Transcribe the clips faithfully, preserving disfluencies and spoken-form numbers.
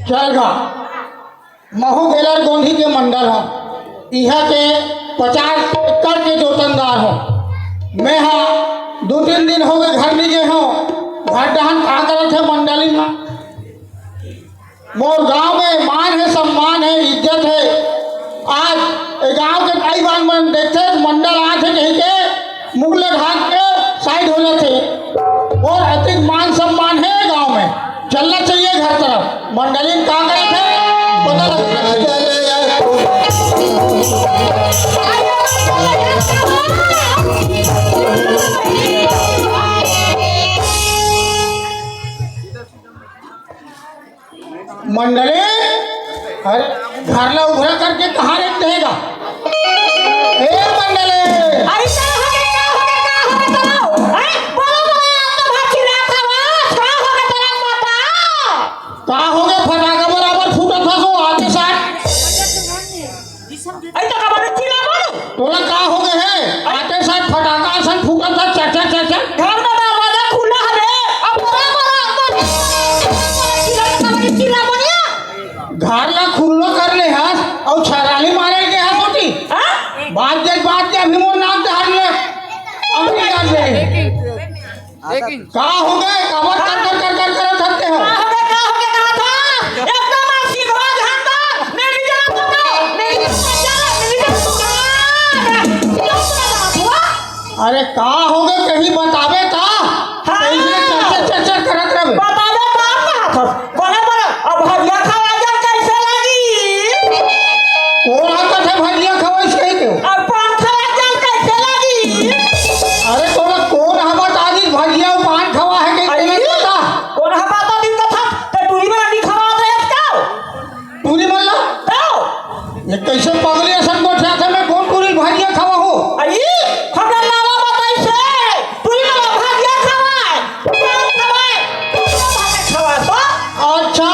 चल गा, महू बेलर गोंधी के मंडल हूँ, इहाँ के पचास एकड़ के जोतनदार हूँ। मैं हा दू तीन दिन हो गए घर नहीं गए हूँ, घर डहन का करत है मंडली में। मोर गांव में मान है, सम्मान है, इज्जत है। आज ए गांव के भाई बहन मन देखथे त मंडल आथे कहि के मुंह ले ढाक के साइड हो जाथे। और अधिक मान सम्मान है गांव में, चलना चाहिए घर तरफ। मंडली में का करत है पता लगना चाहिए। मंडली, अरे घर ला उघरा करके कहाँ रेंग देगा? ए मंडली, अरे का हो गे, का हो गे, का हो गे तोरो? हैं? बोलो, बोलो, आप तो भाग चिल्लात हवा, का हो गे तोरो बता? का हो गे? फटाका बराबर फूटत हस ओ आते साथ। अरे तो का बोले चिल्ला बोलो? तोला का हो गे हे? आते साथ फटाका असन फूटत हस, चट चट चट चट। घर में दरवाजा खुला हवे, अब बोला, बोला, अब बोला, चिल्ला, चिल्ला, चिल्ला बोलिया। घर ला खुल्लो कर ले हस, अउ छराली मारे के हस ओती। हाँ? बात जे, बात जे, अभी मोर नाक ते हर ले। अभी जान ले। का हो गे? काबर कर, कर, कर, कर, कर थकते हो? का हो गे, का हो गे, का था? एकदम आशीर्वाद झंडा, मेरी जगह तो का, मेरी जगह तो का, मेरी जगह तो का। अरे का हो गे, कहीं बताबे का? हाँ। कहीं से चर्चा, चर्चा करत रहबे। बताबे का, का था? बोले, बोले, अब भजिया खवा जा, कैसे लगी? कोन हा कथे भजिया खवइस कहिके? अब पान खवा जा, कैसे लगी? अरे तोला कोन हा बता दिस भजिया अउ पान खवा हे कहिके? अरे, नहीं पता। कोन हा बता दिस कथा? ते टूरी मन नी खवा दे का? टूरी मन ला? तो? ये कैसे पगली असन गोठियाथे, मैं कोन टूरी भजिया खवा हो? अरे, हमरा लाला बताइस हे। टूरी मन ला भजिया खवाए, पान खवाए, टूरी मन भाते खवा तो। अच्छा,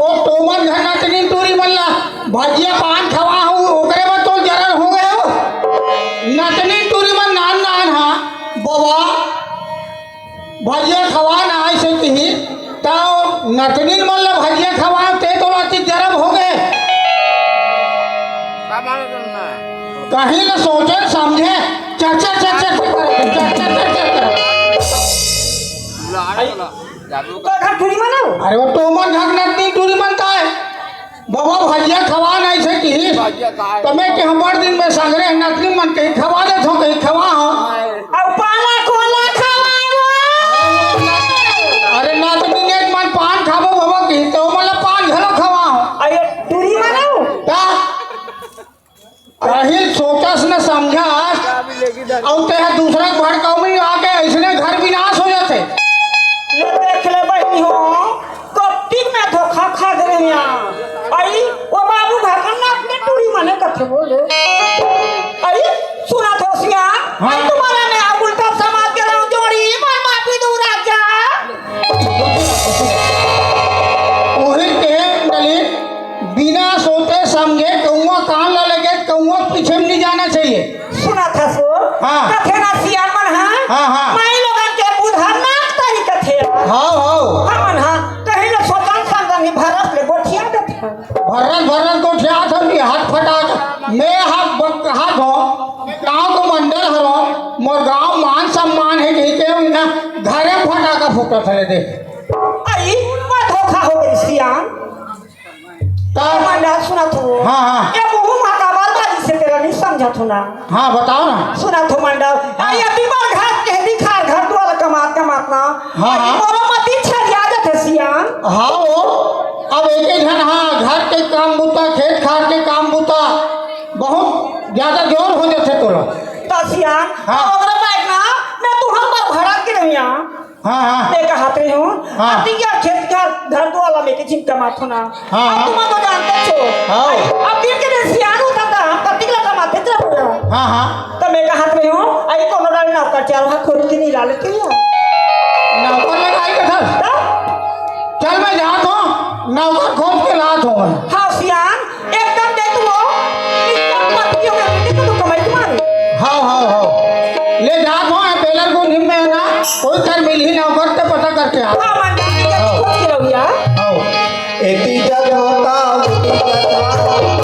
ओ टोमन घर नतनीन टूरी मन ला भजिया पान खवा हूँ, ओकरे बर तोर जरन हो गए हो। नतनीन टूरी मन नान नान हा, बबा, भजिया खवा ना ऐसे कही, त नतनीन मन ला भजिया खवा, ते तो अति जरब हो गए। का माने तुमने? कहीं न सोचे समझे, चर चर चर चर चर करे, चर चर चर चर करे। ला, ला, ला। जादू का घर टूरी मन हो? अरे वो टोमन घर नतनीन टूरी मन का है। बबा भजिया खवा नहीं से किहिस। भजिया का है? त मैं के हमर दिन में संगरे नतनीन मन कहीं खवा देथो, कहीं खवा हो। अब पाला कोला खवाए वो? अरे नतनीन एक मन पान खाबो बबा किहिस, त ओमन ला पान घलो खवा हो। अरे टूरी मन हो? का? कहीं सोचस न समझस, अउ तेहा दूसरा के भड़काऊ में आके अइसने घर विनाश हो जाथे। ये देख ले बहिनी हो, कत्ती में धोखा खा दे रहे हैं। अई, वो बाबू घर का नाक में टूरी मने कथे बोले। अई, सुना थो सिया, हाँ। अई तुम्हारा नया उल्टा समाज के रंग जोड़ी, मैं माफी दूँ राजा। ओही के डली बिना सोचे समझे कौआ कान ला लगे, कौआ पीछे में नहीं जाना चाहिए। सुना था सो, हाँ। कथे ना सियान मन, हाँ? हाँ, हाँ। माई लोगन के बुधा नाक तरी कथे। हाँ, हाँ। हमन, हाँ, कहीं ना सोचन समझन ही भरत ले गोठिया देथे। भरत, भरत गोठिया था कि हाथ फटा के, मैं हाथ ब-, हाथ हो, गाँव को मंडल हरो, मोर गाँव मान सम्मान है, कहीं के ना घरे फटाका फूटत है, देख। अई, मैं धोखा हो गई सियान। का? मंडल सुनत हो। हाँ, हाँ। ये मुँह मा काबर बाजी से तेला नहीं समझत हो ना। हाँ, बताओ ना। सुनत हो मंडल। हाँ। अरे अभी बार घर के दिखा घर द्वार कमात कमात ना। हाँ, अरे हाँ। मोरो मती छरिया जाथे सियान। हाँ वो। अब एक एक झन हाँ घर के काम बूता, खेत खार के काम बूता बहुत ज्यादा जोर हो जाथे तोला। त सियान, हाँ। तो ओकरे बैग ना, मैं तुहर पर भड़क के रहिया। हाँ, हाँ। मैं कहत रही हूँ, हाँ। अति यार खेत का घर दो वाला में के चिंता मत होना। हाँ, अब हाँ। तुम तो जानते छो। हाँ। अब दिन के दिन सियान होता था, हम पति लगा माथे चढ़ रहा। हाँ, हाँ। तो मैं कहत रही हूँ, आई कोनो डाल नौकर चार वहाँ खोल के नहीं ला लेते हो। नौकर लगाई के था। तब? चल मैं जात हूँ, नौकर खोज के लात हूँ मैं। हाँ सियान, एकदम देख वो, एकदम पति हो गया, देख तो कमाई तुम्हारी। हाँ, मंडली के छोट के रहुआ। आओ। एती जगमगा, ओती जगमगा।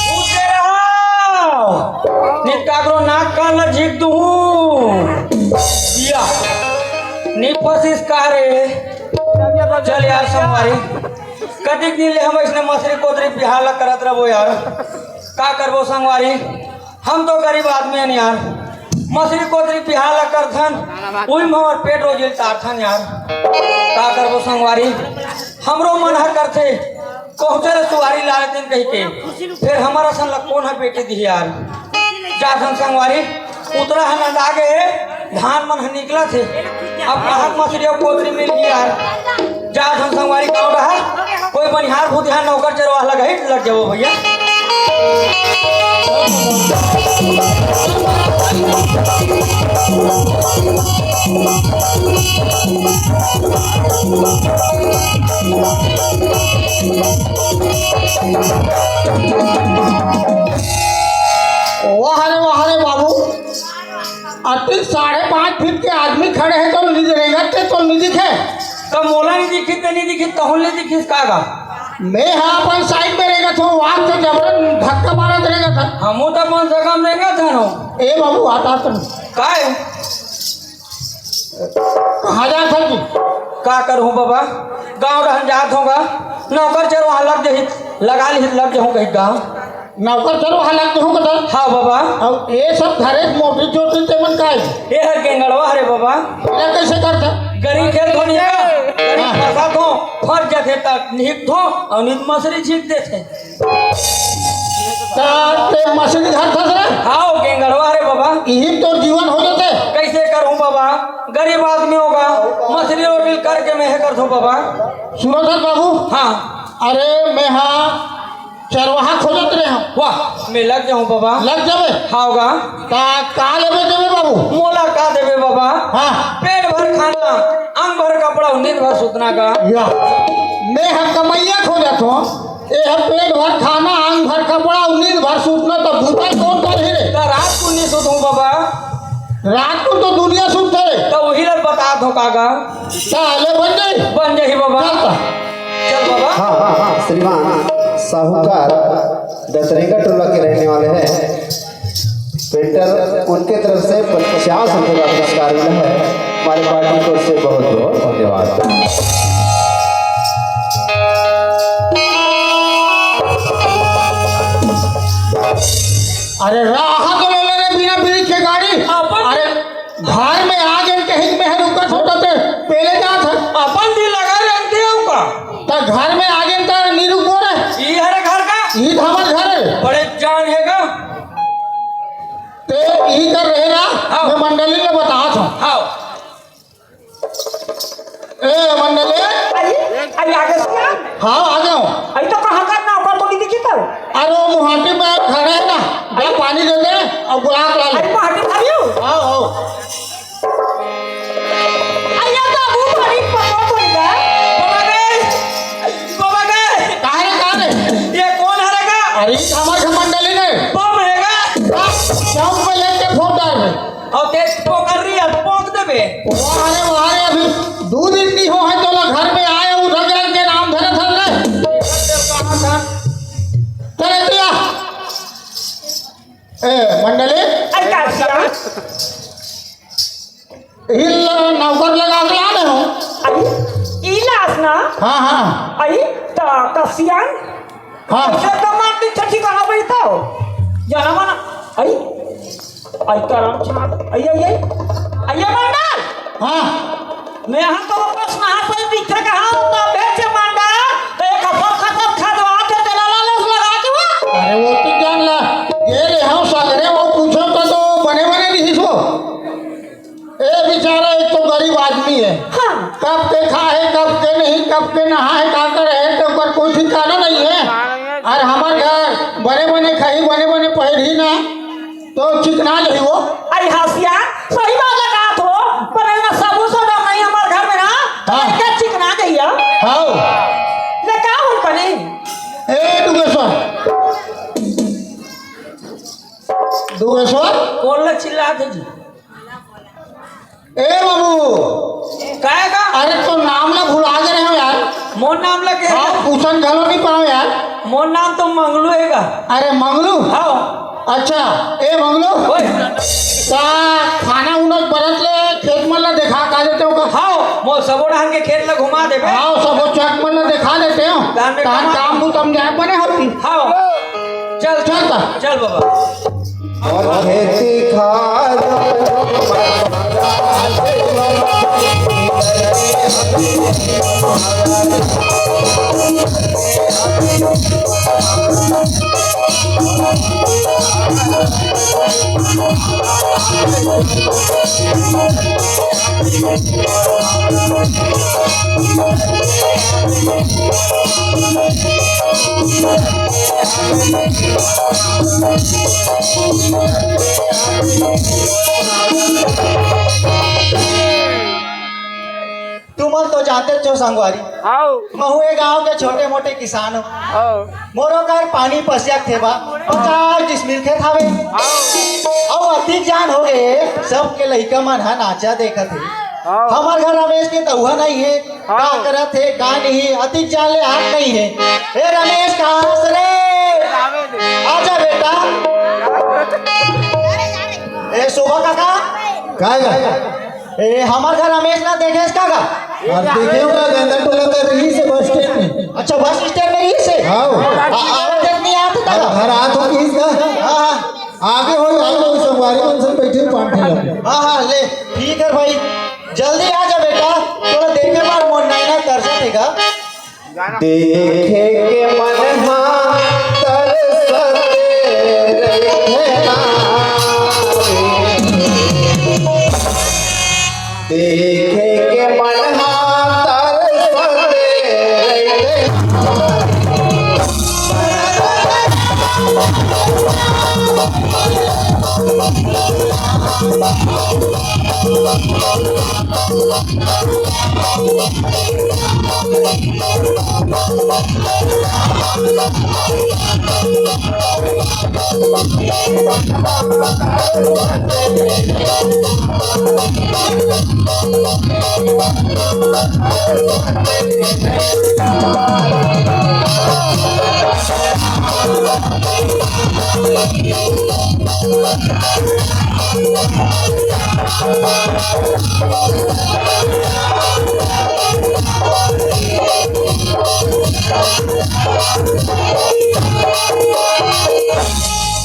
उठे रहो। नित काकरो नाक कान ल झीक दूहूं। या। नी फसिस का रे? चल यार संगवारी। कतिक दिन ले हम अइसने मछरी कोतरी बिहार ला करत रबो यार। का करबो संगवारी? हम तो गरीब आदमी हन यार, मछरी कोतरी बिहार ला करथन, उही म हमर पेट रोजी ल तारथन यार। का करबो संगवारी, हमरो मन ह करथे, कहूँ चल सुवारी ला लेतेन कहिके, फेर हमर असन ला कोन ह बेटी दिही यार। जाथन संगवारी, उतरा ह नंदा गे हे, धान मन ह निकलत हे, अब कहाँ मछरी अउ कोतरी मिलही यार। जाथन संगवारी गाँव डहर, कोई बनिहार भूतिहार नौकर चरवाहा लगही, लग जाबो भइया। वाह रे, वाह रे बाबू, अतिक साढ़े पाँच फीट के आदमी खड़े हे, तो नी रेंगत हे, तो नी दिखे। त मोला नी दिखिस, त नी दिखिस, तहूं ले दिखिस का गा? मैं हा अपन side में रेंगत हूँ, वाह तो जबरन धक्का मारत रेंगत हूँ। हमू त अपन जगह में रेंगत हन। ए बाबू, आता तुम। काय? कहाँ जात हन जी? का करहूँ बाबा, गाँव डहन जात हूँ गा, नौकर चरवाहा लग जही, लगा लिही, लग जहूँ कही गा। नौकर चरवाहा लग जहूँ कही? हाँ बाबा। अब ये सब घरे मोटरी चोटरी तेमन का है? ये हर गेंगड़वा हरे बाबा। ये कैसे करता? गरी खेल धोनी का, गरी हाँ। फंसा थो, फंस जाथे तक निहित थो, और नित मछरी छींक देथे। त ते मछरी धरथस रे? हाव, गेंगड़वा रे बाबा। इही तोर जीवन हो जथे। कैसे करहूँ बाबा? गरीब आदमी होगा, मछरी रोटी करके मैं हे करथूँ बाबा। सुनो सर बाबू। हाँ। अरे, मैं हा चरवाहा खोजत रहे हूँ। वाह, मैं लग जाऊँ बाबा। लग जाबे? हाव गा। का, का लेबे देबे बाबू? मोला का देबे बाबा? हाँ। पेट भर खाना, अंग भर कपड़ा, नींद भर सुतना का। या, मैं हा कमैया खोजत हूँ। ए ह पेट भर खाना, अंग भर कपड़ा अउ नींद भर सुतना, त बूता कोन करही रे? त रात को नी सुतहूँ बाबा। रात को तो दुनिया सुतथे रे। त उही ल बता दो काका। चल, ले बन जाही। बन जाही बाबा। चल त। चल बाबा। हाँ, हाँ, हाँ, श्रीमान साहूकार दतरेंगा टोला के रहने वाले हैं। पेंटर उनके तरफ से पचास रुपए का पुरस्कार मिला है। हमारे पार्टी की ओर से बहुत बहुत धन्यवाद। अरे राह तो ले ले रे बिना ब्रेक के गाड़ी। अपन अरे घर में आ गए कहीं में रुका छोटा ते पहले जात है। अपन भी लगा रहते हो का? त घर में आ गए त नी रुको रे। ई हरे घर का? ई त हमर घर है। बड़े जान है का? ते इही कर रहे ना, हाँ। मैं मंडली में बतात हूँ। हाँ। ए, मंडली। अरे, अरे, आ गए भैया। हाँ, आ गए हूँ। अरे, तो कहाँ का नौकर तो नहीं दिखी तो? अरे, वो मुहाटी में खड़े है ना, जा अरे। पानी दे दे और गुलाब ला ले। अरे, मुहाटी में खड़ी हूँ। हाँ, हाँ। अरे, बाबू, बड़ी पकड़ पड़ गया। बाबा गए, बाबा गए। कहाँ रे, कहाँ रे? ये कौन है रे का? अरे, ये हमारे मंडली ने। बम है का? हाँ, बम में लेके फोड़ डाल रहे। अउ तेज पोकर रही है, पोक देबे। वाह रे, वाह रे, अभी दू दिन नी हो है, तोला घर में आए, उ रंग रंग के नाम धरे धर रे। चले दिया। ए, मंडली। अरे, का सिया? हिल नौकर लगा के ला दे हो। अरे, ना? हाँ, हाँ। आई, त, त सियान? हाँ। ऐसे तो मार दी, छठी कहाँ गई तो? जाना माना। आई, आई करम छाप। आई, आई, आई। आई, ये मंडल। हाँ। मैं हम तो वापस नहा पे पीछे कहाँ होता, बेच मंडल। तो एक खबर खबर खा दो, आके तेरा लाल लगा के वो। अरे वो तो जान ला। ये ले हम सागरे वो पूछो तो, तो बने बने नहीं सो। ए बेचारा, एक तो गरीब आदमी है। हाँ। कब के खा है, कब के नहीं, कब के नहा है, का करे है, तो ओकर कोई ठिकाना नहीं है। और हमार घर बने बने खाही, बने बने पहिरही ना, तो चिकना जही वो। अरे हसिया, सही बात लगा तो, पर ना सबू से दम नहीं हमार घर में ना, तो हाँ। क्या चिकना जही है? हाँ। ले का हो बने? ए डुगेश्वर। डुगेश्वर? कौन ला चिल्लात है जी? ए बाबू, काय का? अरे तो नाम ला भुला गे रहे हो यार। मोर नाम ला के? हाँ, पूछन घलो नहीं पाओ यार। मोर नाम तो मंगलू है का? अरे मंगलू? हाँ। अच्छा, ए मंगलू। ओए। ता खाना उना बरत ले खेत मन ला देखा का देते हो का? हाँ, मोर सबो डहन के खेत ला घुमा देबे। हाँ, सबो चक मन ला देखा देते हो। तान में तान कमा काम को समझाए बने होती। हाँ। चल, चल ता। चल बाबा। और खेती खाद तुमन तो जानते हो संगवारी, आओ। महू ए गांव के छोटे मोटे किसान हो। आओ। मोरो घर पानी पसिया के थे बा, पचास डिसमिल खेत हवे। आओ। अउ अतिक जान हो गए, सबके लइका मन ह नाचा देखत हे। आओ। हमार घर रमेश के दउहा नहीं है, का आओ। करत हे, का नहीं, अतिक जान ले हाथ नहीं है। ए रमेश, कहाँ हस रे? आवे दे। आजा बेटा। ए शोभा काका। काय का? ए, हमार घर रमेश ना देखे इसका का? अरे देखे हो का, गंदा टोला का रही से बस स्टैंड में। अच्छा, बस स्टैंड में रही से? हाँ। आ, आवाज देख नहीं आता था का? घर हाथ हो किस का? हाँ, हाँ। आगे हो, आगे हो, संगवारी मन से बैठे पान ठेला। हाँ, हाँ, ले, ठीक है भाई, जल्दी आ जा बेटा, थोड़ा देखे बार मोर नैना तरसत है का? देखे के मन हा तरसते रहिथे ना। देखे के मन हा तरसते रहिथे ना।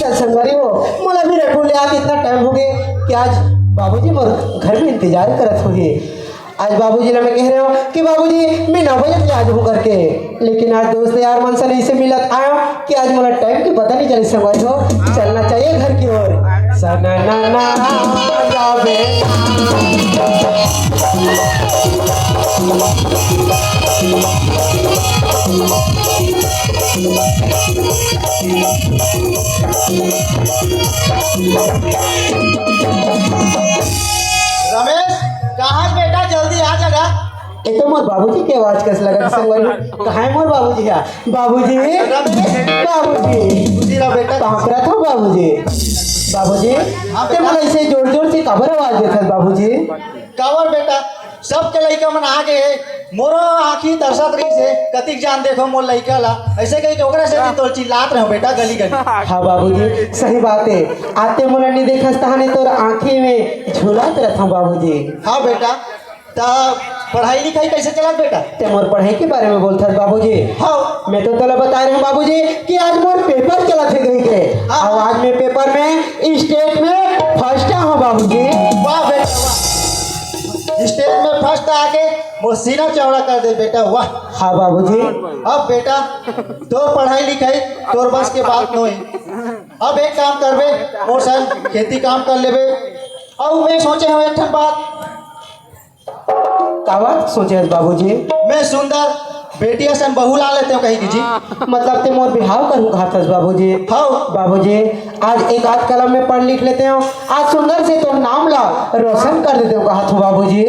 चल संगवारी हो, मोला भी रटू ले आके इतना टाइम हो गए कि आज बाबूजी मोर घर में इंतजार करत होही। आज बाबूजी ला मैं कह रहे हो कि बाबूजी, मैं नौ बजे ले आ जाऊँ करके, लेकिन आज दोस्त यार मन से नहीं से मिलत आया कि आज मोला टाइम की पता नहीं चली संगवारी हो। चलना चाहिए घर की ओर। सना ना ना जावे। रमेश, कहाँ है बेटा? जल्दी आ जगा। ये तो मोर बाबूजी के आवाज कस लगत संगवारी। कहाँ है मोर बाबूजी? हाँ, बाबूजी, रमेश। बाबूजी। खुशी रहो बेटा। कहाँ पर था बाबूजी? बाबूजी, हाँ ते बेटा। मोला ऐसे जोर जोर से काबर आवाज देथस बाबूजी? काबर बेटा, सबके लइका मन आ गए हे, मोरो आँखी तरसत रहिस हे, कतिक जान देखो मोर लइका ला, ऐसे कही के ओकरा से भी तो चिल्लात रहो बेटा गली गली। हाँ बाबूजी, सही बात है, आते मोला नहीं देखस तहाने तोर आँखी में झुलात रहता हूँ बाबूजी। हाँ बेटा, त पढ़ाई लिखाई कैसे चलत बेटा? ते मोर पढ़ाई के बारे में बोलथस बाबूजी। हाँ। मैं तो तोला बताय रहेंव बाबूजी कि आज मोर पेपर चलत हे कहिके। हाँ। अउ आज मैं पेपर में स्टेट में फर्स्ट आय हँव बाबूजी। वाह बेटा वाह, स्टेट में फर्स्ट आके मोर सीना चौड़ा कर दे बेटा, वाह। हाँ बाबूजी। अब बेटा, तोर पढ़ाई लिखाई तोर बस के बात नोहे। अब एक काम करबे, मोर संग खेती काम कर लेबे। अउ मैं सोचे हँव एक ठन बात। का बात सोचे हस बाबूजी? मैं सुंदर बेटी असन बहू ला लेतेंव कहिके जी। मतलब ते मोर बिहाव करहूँ कहत हस बाबूजी? हव। बाबूजी, आज एक आध कलम में पढ़ लिख लेतेंव, आज सुंदर से तोर नाम ला रोशन कर देतेंव कहत हँव बाबूजी।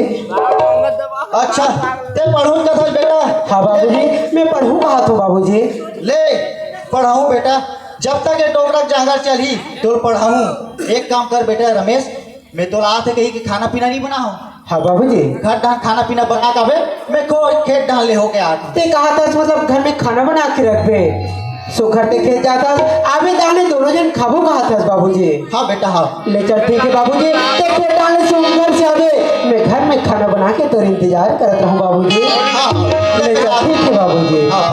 अच्छा, ते पढ़हूँ कहत हस बेटा? हाँ बाबूजी, मैं पढ़हूँ कहत हँव बाबूजी। ले, पढ़हूँ बेटा, जब तक ये डोकरा के जांगर चलही, तोर पढ़हूँ। एक काम कर बेटा रमेश, मैं तोला आथे कहिके खाना पीना नइ बनाहूँ। हाँ बाबूजी। घर डाहन खाना पीना बना के आबे, मैं खो खेत डाहन ले होके आत हँव। ते कहत हस मतलब घर में खाना बना के रखबे? सुघर ते खेत जात हस, आबे ताहने दोनों झन खाबो कहत हस बाबूजी। हाँ बेटा हाँ। ले चल ठीक हे बाबूजी, ते खेत डाहन ले सुघर से आबे, मैं घर में खाना बना के तोर इंतजार करत रहूँ बाबूजी। हाँ, हाँ। ले चल ठीक हे बाबूजी। हाँ।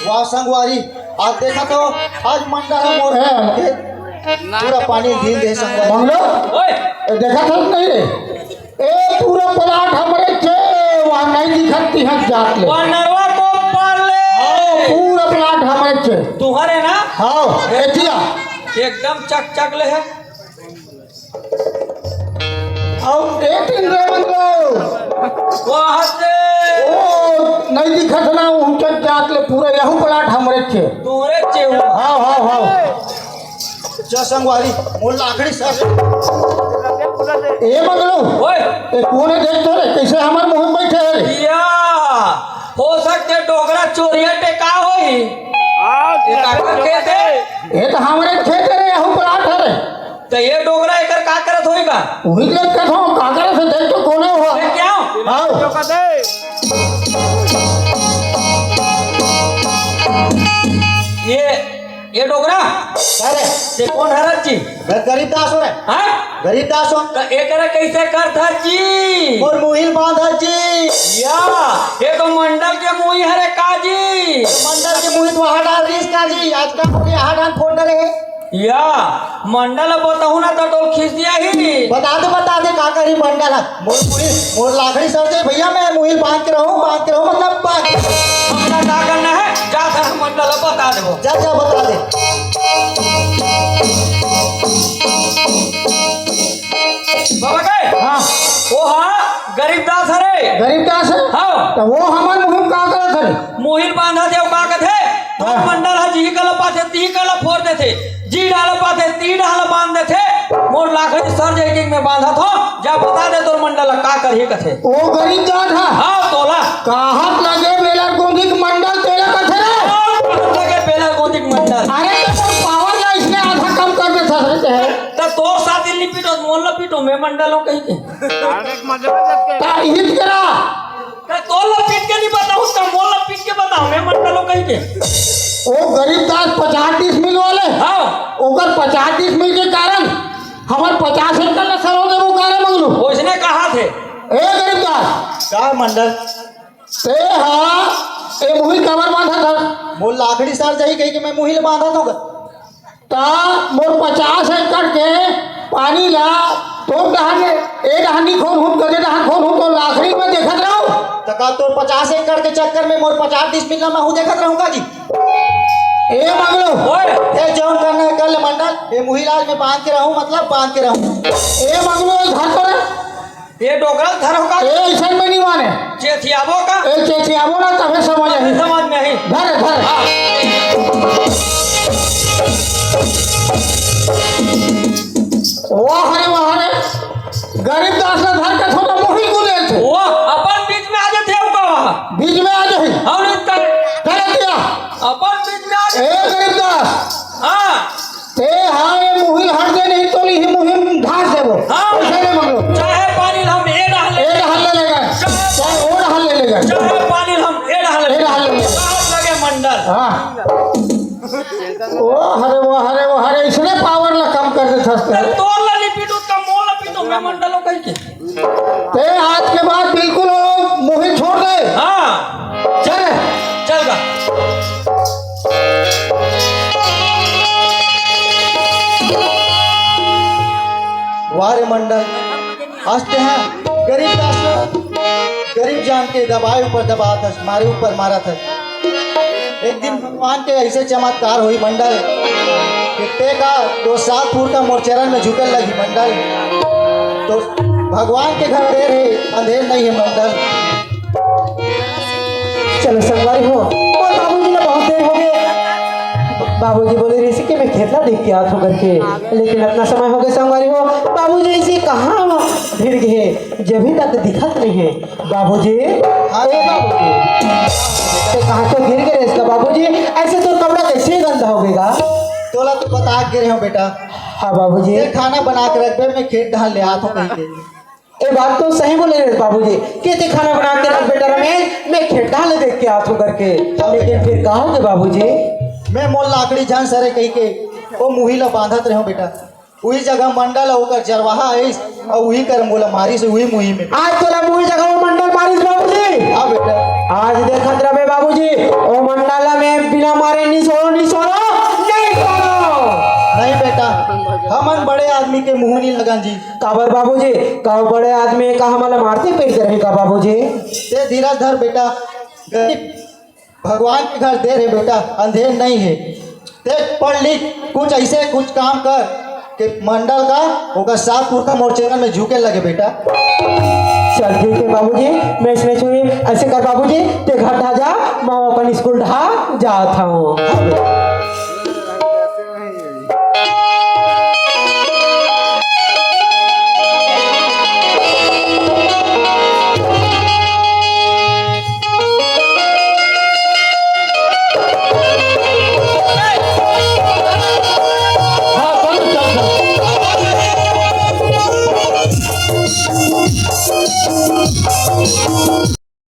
वाह संगवारी, आज देखा तो, आज मंडल ह मोर हाँ। पूरा पानी ढील दे संगवारी। मंगलू, ओए। ए, देखा था नहीं रे? ए, पूरा प्लाट हमरे चे, वहाँ नहीं दिखत तिहक जात ले। वनरवा को पाले। हाँ, पूरा प्लाट हमरे चे। तुम्हारे ना? हाँ, एथिया। एकदम चक चक ले है। अउ ए तीन रे मंगलू। वाह से। ओ, नहीं दिखत ना, उचक जात ले पूरा यहू प्लाट हमरे चे। तोरे चे हो। हाँ, हाँ, हाँ। जा संगवारी, मोर लाकड़ी सर। ए मंगलू। ओए। ए कोन हे देख तो रे, कैसे हमर मुँह में बैठे हे रे? या, हो सकथे डोकरा चोरिया टेका होही। हाँ, ए काकर खेत हे? ए तो हमरे खेत हे रे, यहू प्लाट हे रे। त ये डोकरा एकर का करत होही का? उही ले कथो, का करत हे, देख तो कोन हे हो। ये क्या? आओ। ये, ये डोकरा? अरे। ते कोन हरत जी? मैं गरीब दास हों रे। हाँ? गरीब दास हों। त एकरा कैसे करत हस जी? मोर मुहिल बांधत जी। या, ये तो मंडल के मुही हरे का जी? मंडल के मुही तो वहाँ डाल रहीस का जी? आज का मुही यहाँ डाल फोड़ डरे हे। या, मंडल बताहूँ ना त तोर खिसियाही। बता दे, बता दे, का करी मंडल ह? मोर पूरी, मोर लाकड़ी सर दे भैया, मैं मुही बांध के रहूँ, बांध के रहूँ, मतलब बांध के रहूँ। हमरा का करना हे? जा सर मंडल ह बता देबो। जा, जा, बता दे। बाबा के? हाँ। वो हाँ, गरीब दास हरे। गरीब दास हे? हाँ। त वो हमर मुही का करत हरे? मुहिल बांधत हे, का कथे? तोर हाँ। मंडल ह जिही कला पाथे, तिही कला फोर देथे, जी डाल पाथे, तिही डाल बांध देथे। मोर लाकड़ी सर जाही के मैं बांधत हों, जा बता दे तोर मंडल ह का करही कथे। ओ गरीब जात ह। हाँ, तोला। काहत लगे बेलर गोंदी के मंडल तेला कथे रे। हाँ, काहत लगे बेलर गोंदी के मंडल। अरे, तो तोर पावर ला इसने आधा कम कर देथस रे। त तोर साथ दिन नहीं पीटो, मोर ला पीटो, मैं मंडल हों कहिके। अरे, मजा आ जाते। त हित करा। का तोर ला पीट के नहीं बताऊँ, उसका मोर ला पीट के बताऊँ, मैं मंडल हों कहिके। ओ गरीब दास पचास डिसमिल वाले, हाँ। ओकर पचास डिसमिल के कारण हमर पचास एकड़ ला सरो देबो का रे मंगलू? ओइसने कहाथे। ए गरीब दास। का मंडल? ते हा ए मुहिल काबर बांधत हस? मोर लाकड़ी सर जाही कहिके मैं मुहिल बांधत हों। त मोर पचास एकड़ के पानी ला तोर डहन, ए डहन नी खोन हूँ, गजे डहन खोन हूँ, तोर लाकड़ी में देखत रहूँ। त का तोर पचास एकड़ के चक्कर में मोर पचास डिसमिल ला महूँ देखत रहूँ का जी? ए मंगलू। ओए। ए जौन करना हे कर ले मंडल, ए मुहिल आज मैं बांध के रहूँ, मतलब बांध के रहूँ। ए मंगलू, ए धर तो रे। ये डोकरा धर हो का? ए, अइसन में नहीं माने। चेथियाबो का? ए, चेथियाबो ना, तभे समझ आही। समझ में आही। धर, धर। हाँ। वाह, मंडल। हाँ। ओ हरे, वो हरे, वो हरे, इसने पावर ला कम कर देथस ते। तोर ला नहीं पीटो, तब मोर ला पीटो, मैं मंडल हो कहीं के। ते आज के बाद बिल्कुल वो मुही छोड़ दे। हाँ। चल। चल गा। वाह रे मंडल, आज ते हा गरीब दास ला गरीब जान के दबाए ऊपर दबात हस, मारे ऊपर मारत हस। एक दिन भगवान के ऐसे चमत्कार होई मंडल, कि ते का तो सात फुट का मोर चरण में झुकल लगी मंडल। तो भगवान के घर देर है, अंधेर नहीं है मंडल। चलो संगवारी हो, मोर बाबूजी ला बहुत देर हो गए। बाबूजी बोले रहिस कि मैं खेत ला देख के आत हूँ करके, लेकिन इतना समय हो गए संगवारी हो, बाबूजी ऐसे कहाँ भिड़ गए, जभी तक दिखत नहीं है। बाबूजी, अरे बाबूजी, ते कहाँ तो गिर गए रहिस का बाबूजी? ऐसे तो कपड़ा कैसे गंदा हो गएगा? तोला तो बता के रहे हो बेटा। हाँ बाबूजी। ये खाना बना के रख बे, मैं खेत धान ले आत हूँ कहीं के। ये बात तो सही बोले रहे बाबूजी, कि ते खाना बना के रख बेटा रमेश, मैं खेत धान ले देख के आत हूँ करके। लेकिन फिर कहा होगे बाबूजी? मैं मोर लाकड़ी झन सरे कही के वो मुही ला बांधत रहे हो बेटा। उही जगह मंडल अउ ओकर चरवाहा आइस, अउ उही कर मोला मारिस, उही मुही में। आज तोला मुही जगह वो मंडल मारिस बाबूजी। हाँ बेटा। आज देखत रहे बाबूजी, वो मंडल ला मैं बिना मारे नहीं छोड़ो, नहीं छोड़ो, नहीं छोड़ो। नहीं बेटा, हमन बड़े आदमी के मुंह नहीं लगन जी। काबर बाबूजी, का बड़े आदमी का हमला मारते पीटते रहे का बाबूजी? ते धीरज धर बेटा, गरीब भगवान के घर देर है बेटा, अंधेर नहीं है। देख पढ़ लिख, कुछ ऐसे कुछ काम कर कि मंडल का ओकर सात पुरखा मोर चरण में झुके लगे बेटा। चल ठीक है बाबूजी, मैं इसमें छुई। ऐसे कर बाबूजी, ते घर ढा जा, मैं अपन स्कूल ढा जात हूँ। हाँ बेटा।